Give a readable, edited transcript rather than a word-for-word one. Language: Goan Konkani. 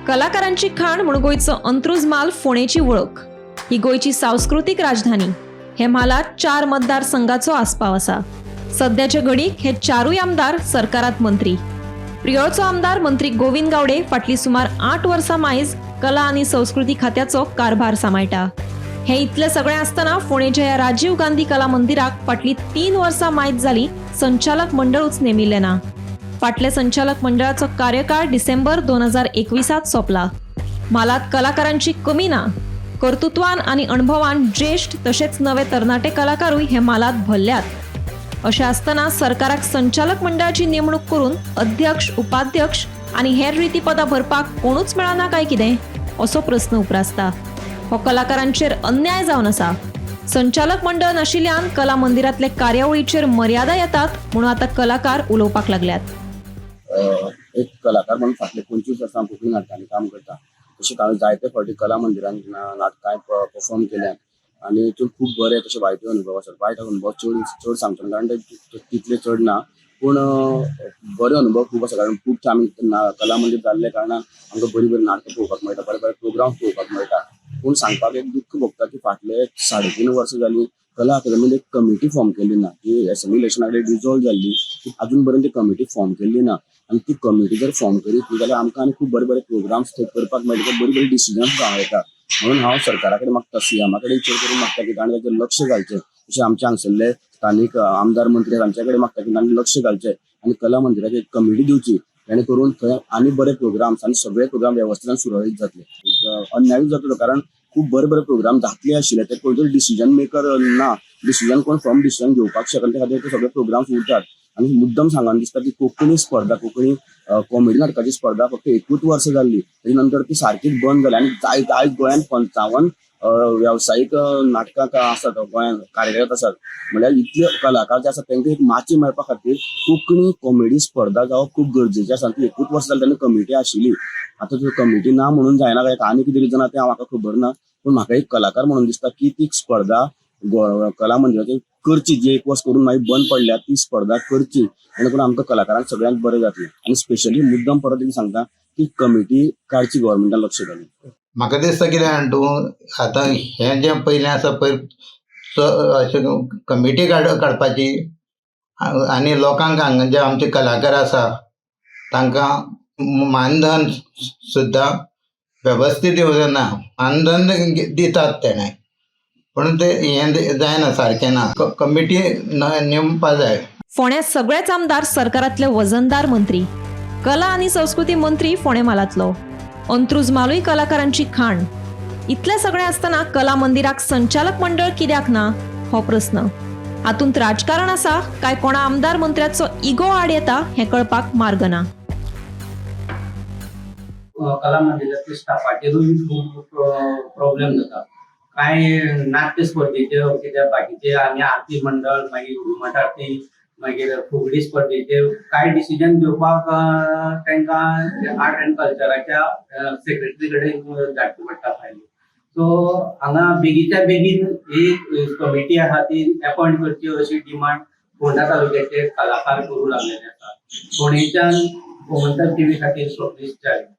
कलाकारांची खाण म्हूण गोंयचो अंत्रुज म्हाल फोंडेची वळख. ही गोंयची सांस्कृतीक राजधानी. हे म्हालात 4 मतदारसंघाचो आस्पाव आसा. सद्याचे घडीक हे 4 आमदार सरकारात मंत्री. प्रियोळचो आमदार मंत्री गोविंद गावडे फाटली सुमार 8 वर्सां मायज कला आनी संस्कृती खात्याचो कारभार सांबाळटा. हे इतले सगळें आसतना फोंडेच्या ह्या राजीव गांधी कला मंदिराक फाटली 3 वर्सां मायज जाली संचालक मंडळूच नेमिल्लें ना. फाटल्या संचालक मंडळाचो कार्यकाळ डिसेंबर 2021 सोंपला. म्हालात कलाकारांची कमी ना. कर्तृत्वान आनी अणभवान ज्येश्ठ तशेंच नवे तरणाटे कलाकारूय हे म्हालात भरल्यात. अशें आसतना सरकाराक संचालक मंडळाची नेमणूक करून अध्यक्ष, उपाध्यक्ष आनी हेर रिती पदां भरपाक कोणूच मेळना काय कितें असो प्रस्न उप्रासता. हो कलाकारांचेर अन्याय जावन आसा. संचालक मंडळ नाशिल्ल्यान कला मंदिरांतले कार्यावळीचेर मर्यादा येतात म्हणून आतां कलाकार उलोवपाक लागल्यात. एक कलाकार म्हणून फाटले 25 वर्सां कोंकणी नाटकांनी काम करता. तशेंच हांवें जायते फावटी कला मंदिरान नाटकां परफॉर्म केल्यात आनी तितून खूब बरे तशे वायटूय अनुभव आसात. वायट अनुभव चड चड सांगचो ना, कारण ते तितले चड ना, पूण बरे अनुभव खूब आसा. कारण खूब आमी कला मंदीर जाल्ल्या कारणान आमकां बरी बरी नाटकां पळोवपाक मेळटा, बरे बरे प्रोग्राम पळोवपाक मेळटा. पूण सांगपाक एक दुख्ख भोगता की फाटले 3.5 वर्सां जाली कला अकादमीन एक कमिटी फॉर्म केली ना. ती असेंब्ली इलेक्शना कडेन डिजॉल्व जाल्ली, ती अजून पर्यंत ती कमिटी फॉर्म केल्ली ना. आनी ती कमिटी जर फॉर्म करीत जाल्यार आमकां आनी खूब बरे बरे प्रोग्राम्स थंय करपाक मेळटा, बरी बरी डिसिजन्स जावं येता. म्हणून हांव सरकारा कडेन मागता, सीएमा कडेन चड करून मागता की ताणें ताचेर लक्ष घालचें. तशें आमचे हांगसरले स्थानीक आमदार मंत्री तांचे कडेन मागता की तांणी लक्ष घालचें आनी कला मंदिराची एक कमिटी दिवची, जेणे करून थंय आनी बरे प्रोग्राम्स आनी सगळे प्रोग्राम वेवस्थीत आनी सुरळीत जातले. अन्यायूच जातलो, कारण खूब बरे बरे प्रोग्राम जातले आशिल्ले, ते कोण तरी डिसिजन मेकर ना, डिसिजन कोण फर्म डिसिजन घेवपाक शकना, त्या खातीर ते सगळे प्रोग्राम्स उरतात. आनी मुद्दम सांगन दिसता की कोंकणी स्पर्धा, कोंकणी कॉमेडी नाटकाची स्पर्धा फक्त 1 वर्स जाल्ली, तेजे नंतर ती सारकीच बंद जाली. आनी जायत आयज गोंयांत 55 वेवसायीक नाटकां आसात, गोंयांत कार्यरत आसात. म्हणल्यार इतले कलाकार जे आसात तांकां एक माची मेळपा खातीर कोंकणी कॉमेडी स्पर्धा जावप खूब गरजेची आसा. ती 1 वर्स जालें तेन्ना कमिटी आशिल्ली, आतां ती कमिटी ना म्हणून जायना काय आनी कितें रिजन आसा तें म्हाका खबर ना. पूण म्हाका एक कलाकार म्हणून दिसता की ती स्पर्धा कला मंदिराचेर करची, जी 1 वर्स करून मागीर बंद पडल्या ती स्पर्धा करची, जेणे करून आमकां कलाकारांक सगळ्यांक बरें जातलें. आनी स्पेशली मुद्दम परत एक सांगता की कमिटी काडची गव्हर्मेंटान लक्ष घालून. म्हाका दिसता कितें जाणा तूं, आतां हें जें पयलें आसा पळय अशें कमिटी काडपाची आनी लोकांक हांगा जे आमचे कलाकार आसा तांकां मानधन सुद्दां वेवस्थीत दिवचें ना. मानधन दितात तेणें, पूण तें हें जायना, सारकें ना. कमिटी नेमपा जाय. फोंड्या सगळेच आमदार सरकारांतले वजनदार मंत्री. कला आनी संस्कृती मंत्री फोंडें म्हालांतलो. अंत्रुज म्हालूय कलाकारांची खाण. इतलें सगळें आसतना कला मंदिराक संचालक मंडळ कित्याक ना हो प्रस्न. हातूंत राजकारण आसा काय कोणा आमदार मंत्र्याचो इगो आड येता हें कळपाक मार्ग ना. कला मंदिरातल्या स्टाफाचेरूय खूब प्रॉब्लेम जाता. कांय नाट्य स्पर्धेचे कित्याक बाकीचे आनी आरती मंडळ, मागीर घुमट आरती, मागीर फुगडी स्पर्धेचे कांय डिसिजन घेवपाक तांकां आर्ट अँड कल्चराच्या सेक्रेटरी कडेन धाडची पडटा फायली. सो हांगा बेगीच्या बेगीन एक कमिटी आहा ती अपॉयंट करची अशी डिमांड फोंडा तालुक्याचे कलाकार करूं लागलेले आसा. फोंडेच्यान गोमंतक टीव्ही खातीर स्वप्नीश च्यारी.